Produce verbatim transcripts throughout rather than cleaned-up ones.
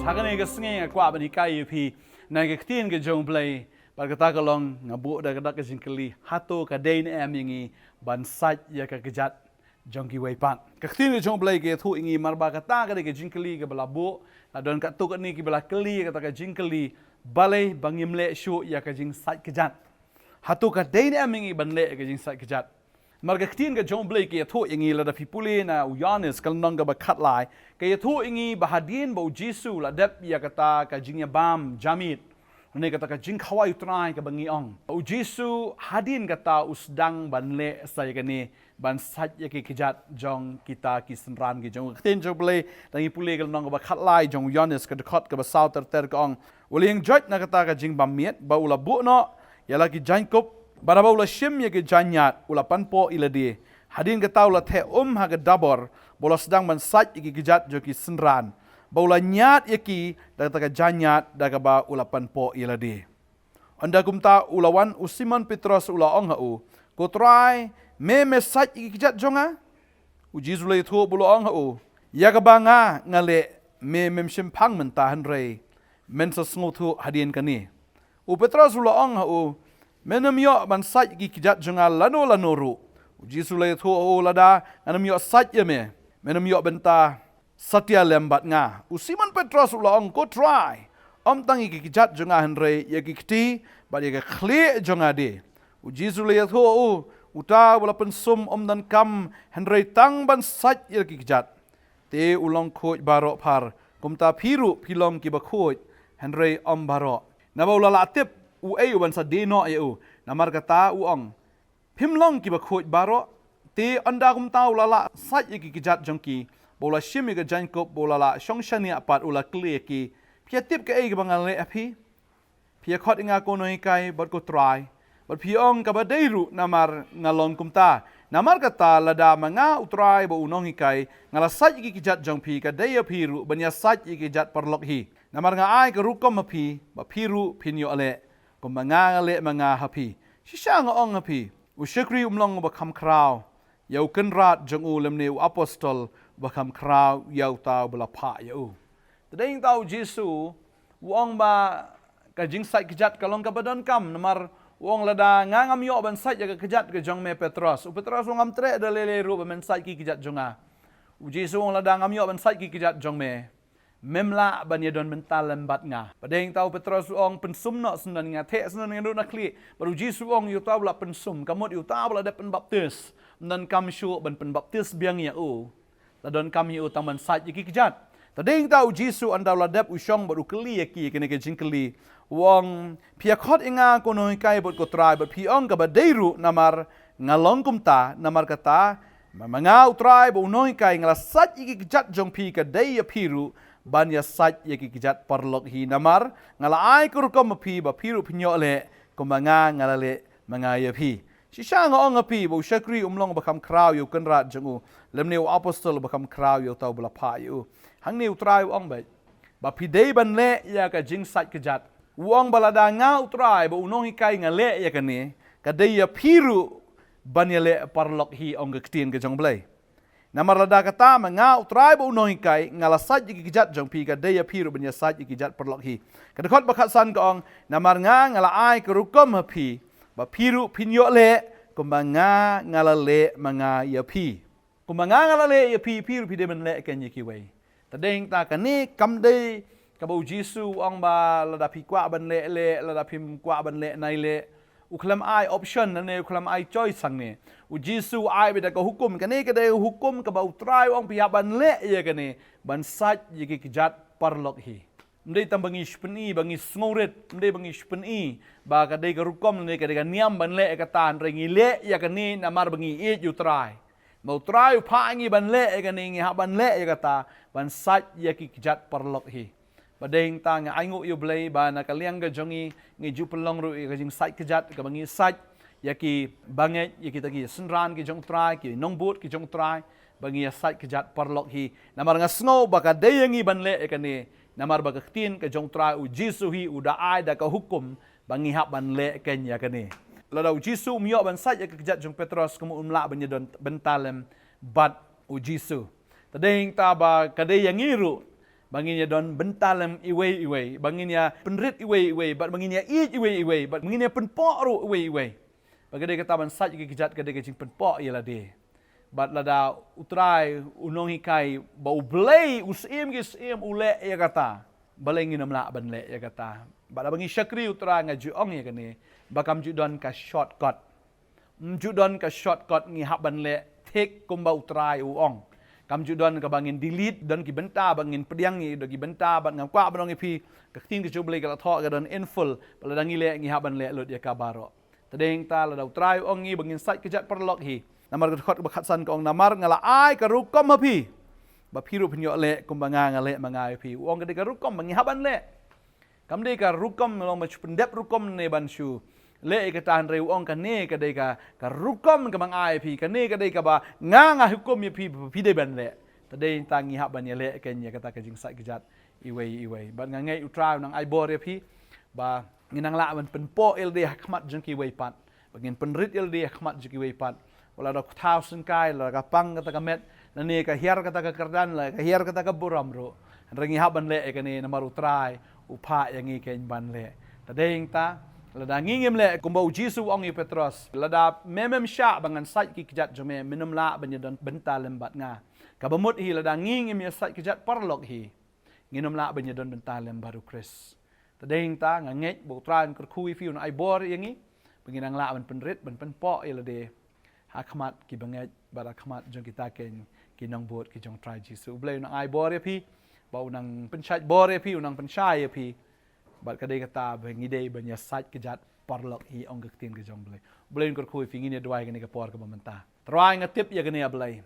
Ha kane ka sngi nga kwah ban hikai ïa phi na ka ktien ka jong U Blei. Bad kata ka long, nga buh da ka dak ka jingkylli, hato ka dei ne em ïa ngi ban sait ïa ka kjat jong kiwei pat? Ka ktien ka jong U Blei ka ïathuh ïa ngi, mar ba kata ka dei ka jingkylli kaba la buh, la don katto katne kiba la kylli ïa kata ka jingkylli, balei ba ngim leh shuh ïa ka jingsait kjat? Hato ka dei ne em ïa ngi ban leh ïa ka jingsait kjat? Mar ka ktien ka jong U Blei ka ïathuh ïa ngi, lada phi pule na u Ïoannis ka lynnong kaba khatlai, ka ïathuh ïa ngi ba hadien ba U Jisu la dep ïa kata ka jingïabam jahmiet, ne kata ka jingkhawai U Trai kaba ngi ong, U Jisu hadien kata u sdang ban leh sa ïa kane, ban sait ïa ki kjat jong kita ki synran ki jong U. Ka ktien jong U Blei, lada ngi pule ka lynnong kaba khatlai jong u Ïoannis, ka dkhot kaba saw ter ter, ka ong, u la ïeng joit na kata ka jingbam miet ba u la buh noh ïa la ki jaiñkup, bad haba u la shim ïa ki jaiñiad, u la panpoh ïa lade. Hadien kata u la theh um ha ka dabor, ba u la sdang ban sait ïa ki kjat jong ki synran, ba u la ñiad ïa ki da kata ka jaiñiad da kaba u la panpoh ïa lade. Ynda kumta u la wan, u Simon Petros u la ong ha u, Ko Trai, me me sait ïa ki kjat jong nga? U Jisu u la ïathuh bad u la ong ha u, Ïa kaba nga nga leh, me mem shym phang mynta, hynrei men sa sngewthuh hadien kane. U Petros u la ong ha u, Men ym ïoh ban sait ïa ki kjat jong nga lano lano ruh. U Jisu u la ïathuh ha u, Lada ngan ym ïoh sait ïa me, men ym ïoh bynta satia lem bad nga. U Simon Petros u la ong, Ko Trai, ym tang ïa ki kjat jong nga, hynrei ïa ki kti bad ïa ka khlieh jong nga de. U Jisu u la ïathuh ha u, Uta uba la pynsum ym donkam hynrei tang ban sait ïa ki kjat. Te u long khuid baroh phar, kumta phi ruh phi long kiba khuid, hynrei ym baroh. Naba u la lah tip uei uban sa die noh ïa u, namar kata u ong, Phim long kiba khuid baroh. Te ynda kumta u la lah sait ïa ki kjat jong ki, ba u la shim ïa ka jaiñkup, ba u la lah shong shaniah pat, u la kylli ïa ki, Phi ïa tip kaei kaba nga leh ha phi? Phi ïa khot ïa nga, Ko Nonghikai bad Ko Trai, bad phi ong kaba dei ruh, namar nga long kumta. Namar kata, lada ma nga U Trai bad U Nonghikai nga la sait ïa ki kjat jong phi, ka dei ïa phi ruh ban ïa sait ïa ki kjat paralok hi. Namar nga ai ka rukom ha phi, ba phi ruh phin ïoh leh, kumba nga nga leh ma nga ha phi. Shisha nga ong ha phi, u shakri um long uba kham khraw ïa u kynrad jong u, lymne u apostol uba kham khraw ïa uta uba la phah ïa u. Te dei nangta U Jisu u ong ba ka jingsait kjat ka long kaba donkam, namar u ong, Lada nga ngam ïoh ban sait ïa ka kjat ka jong me Petros. U Petros u ong, Ngam treh da lei lei ruh ba men sait ki kjat jong nga. U Jisu u ong, Lada ngam ïoh ban sait ki kjat jong me, mem lah ban ïadon bynta lem bad nga. Bad dei nangta u Petros u ong, Pynsum noh syndon ïa nga, theh syndon ïa nga naduh na khlieh. Bad U Jisu u ong, Ïa uta uba la pynsum, ka mut ïa uta uba la dep pynbaptis, ym donkam shuh ban pynbaptis biang ïa u. La donkam ïa u tang ban sait ïa ki kjat. Te dei nangta U Jisu, ynda u la dep u shong bad u kylli ïa ki ïa kane ka jingkylli, u ong, Phi ïa khot ïa nga, Ko Nonghikai bad Ko Trai, bad phi ong kaba dei ruh, namar nga long kumta. Namar kata, ma, ma nga U Trai bad U Nonghikai nga la sait ïa ki kjat jong phi, ka dei ïa phi ruh ban ïa sait ïa ki kjat paralok hi. Namar nga la ai ka rukom ha phi, ba phi ruh phin ïoh leh, kumba nga nga la leh ma nga ïa phi. Shisha nga ong ha phi, ba u shakri um long uba kham khraw ïa u kynrad jong u, lymne u apostol uba kham khraw ïa uta uba la phah ïa u. Hangne U Trai u ong beit ba phi dei ban leh ïa ka jingsait kjat. U ong ba lada nga U Trai bad U Nonghikai nga leh ïa kane, ka dei ïa phi ruh ban ïa leh paralok hi, ong ka ktien ka jong U Blei. Namar lada kata, ma nga U Trai bad U Nonghikai nga la sait ïa ki kjat jong phi, ka dei ïa phi ruh ban ïa sait ïa ki kjat paralok hi. Ka dkhot ba khatsan ka ong, Namar nga nga la ai ka rukom ha phi, ba phi ruh phin ïoh leh, kumba nga nga la leh ma nga ïa phi. Kumba nga nga la leh ïa phi, phi ruh phi dei ban leh kein ïa kiwei. Te dei nangta kane kam dei kaba U Jisu u ong ba lada phi kwah ban leh, leh, lada phim kwah ban leh, nai leh. U khlem ai option hangne, u khlem ai choice hangne. U Jisu u ai beit da ka hukum, kane ka dei ka hukum kaba U Trai u ong phi hap ban leh ïa kane, ban sait ïa ki kjat paralok hi. Ym dei tang ba ngi shu pyni, ba ngi sngewrit, ym dei ba ngi shu pyni ba ka dei ka rukom ne ka dei ka niam ban leh ïa kata, hynrei ngi leh ïa kane namar ba ngi ïeit ïa U Trai. Ba U Trai u phah ngi ban leh ïa kane, ngi hap ban leh ïa kata, ban sait ïa ki kjat paralok hi. Bad dei nangta nga ainguh ïa U Blei ba na ka liang ka jong ngi, ngi ju pynlong ruh ïa ka jingsait kjat kaba ngi sait ïa ki bangeit, ïa kita ki synran ki jong U Trai, ki nongbud ki jong U Trai, ba ngi ïa sait kjat paralok hi. Namar nga sngew ba ka dei ïa ngi ban leh ïa kane, namar ba ka ktien ka jong U Trai U Jisu hi u da ai da ka hukum ba ngi hap ban leh kein ïa kane. Lada U Jisu um ïoh ban sait ïa ka kjat jong Petros, ka mut um lah ban ïadon bynta lem bad U Jisu. Te dei nangta ba ka dei ïa ngi ruh Ba ngin ïa don bynta lem iwei iwei, ba ngin ïa pynrit iwei iwei, bad ba ngin ïa ïeit iwei iwei, bad ba ngin ïa pynpoh ruh iwei iwei. Ba ka dei kata ban sait ki kjat ka dei ka jingpynpoh ïa lade. Bad lada U Trai u nonghikai ba U Blei u syiem ki syiem u leh ïa kata, balei ngin ym lah ban leh ïa kata? Bad haba ngi shakri U Trai, nga ju ong ïa kane, ba kam ju don ka shortcut. Ym ju don ka shortcut, ngi hap ban leh thik kumba U Trai u ong. Kam ju don kaba ngin delete, don ki bynta ba ngin pdiang, ngi don ki bynta, bad ngam kwah ban ong ïa phi, ka ktien ka jong U Blei ka la thoh ka don in full, bad lada ngi leh ngi hap ban leh lut ïa ka baroh. Te dei nangta lada U Trai u ong ngi ba ngin sait kjat paralok hi. Namar ka dkhot kaba khatsan ka ong, namar nga la ai ka rukom ha phi, ba phi ruh phin ïoh leh kumba nga nga leh ma nga ïa phi. U ong ka dei ka rukom ba ngi hap ban leh. Kam dei ka rukom long ba shu pyndep rukom ne ban shu leh ïa kata, hynrei u ong kane ka dei ka, ka rukom kaba nga ai ïa phi, kane ka dei kaba nga nga hukum ïa phi, phi dei ban leh. Te dei nangta ngi hap ban ïa leh kein ïa kata ka jingsait kjat iwei iwei. Bad nga ngeit U Trai u nang ai bor ïa phi ba ngin nang lah ban pynpoh ïa lade ha khmat jong kiwei pat, ba ngin pynrit ïa lade ha khmat jong kiwei pat. Wat la da thaw syngkai, la ka pang kata ka met, lane ka hiar kata ka kyrdan, la ka hiar kata ka burom ruh, hynrei ngi hap ban leh ïa kane namar U Trai u phah ïa ngi kein ban leh. Te dei nangta lada ngi ngim leh kumba U Jisu u ong ïa u Petros, lada me mem shah ba ngan sait ki kjat jong me, men ym lah ban ïa don bynta lem bad nga. Kaba mut hi, lada ngi ngim ïa sait kjat paralok hi, ngin ym lah ban ïa don bynta lem bad U Khrist. Te dei nangta nga ngeit ba U Trai un kyrkhu ïa phi, un ai bor ïa ngi ba ngin nang lah ban pynrit, ban pynpoh ïa lade ha khmat ki bangeit bad ha khmat jong kita kein ki nongbud ki jong U Trai Jisu. U Blei u nang ai bor ïa phi, ba u nang pynshait bor ïa phi, u nang pynshai ïa phi. Bad ka dei kata ba ngi dei ban ïa sait kjat paralok hi, ong ka ktien ka jong U Blei. U Blei un kyrkhu ïa phi. Ngin ïa duwai kane ka por kaba mynta. Trai, nga tip ïa kane, A Blei,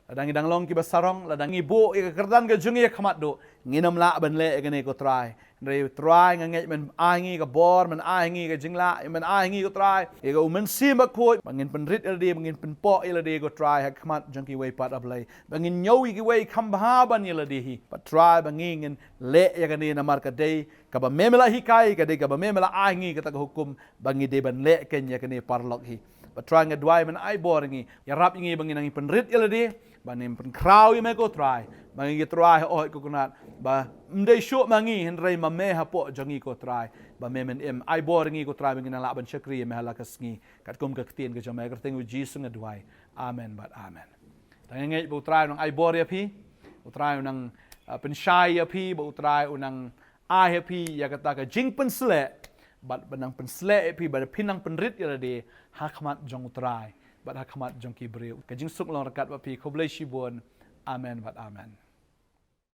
lada ngi dang long kiba sarong, lada ngi buh ïa ka kyrdan ka jong ngi ha khmat duh, ngin ym lah ban leh ïa kane, ko Trai. Hynrei Trai, nga ngeit men ai ngi ka bor, men ai ngi ka jinglah, men ai ngi, ko Trai, ïa ka U Mynsiem Bakhuid ba ngin pynrit ïa lade, ba ngin pynpoh ïa lade, ko Trai, ha khmat jong kiwei pat, A Blei, ba ngin ñiew ïa kiwei kham bha ban ïa lade hi. Bad Trai, ba ngi ngin leh ïa kane namar ka dei kaba me me la hikai, ka dei kaba me me la ai ngi, kata ka hukum ba ngi dei ban leh kein ïa kane paralok hi. Bad Trai, nga duwai men ai bor ïa ngi, ïarap ïa ngi ba ngin nang pynrit ïa lade, ba ngin pynkhraw ïa me, ko Trai, ba ngi, Trai, hooid, ko Kynrad, ba ym dei shuh ma ngi, hynrei ma me hapoh jong ngi, ko Trai, ba me men im. Ai bor ïa ngi, ko Trai, ba ngin nang lah ban shakri ïa me ha la ka sngi katkum ka ktien ka jong me. Ha ka kyrteng U Jisu nga duwai. Amen bad amen. Te nga ngeit ba U Trai u nang ai bor ïa phi, U Trai u nang, ah, pynshai ïa phi, ba U Trai u nang ai ha phi ïa kata ka jingpynsleh, bad ba nang pynsleh ïa phi, bad phin nang pynrit ïa lade ha khmat jong U Trai bad ha khmat jong ki briew. Ka jingsuk long ryngkat bad phi. Khublei shibun. Amen bad amen.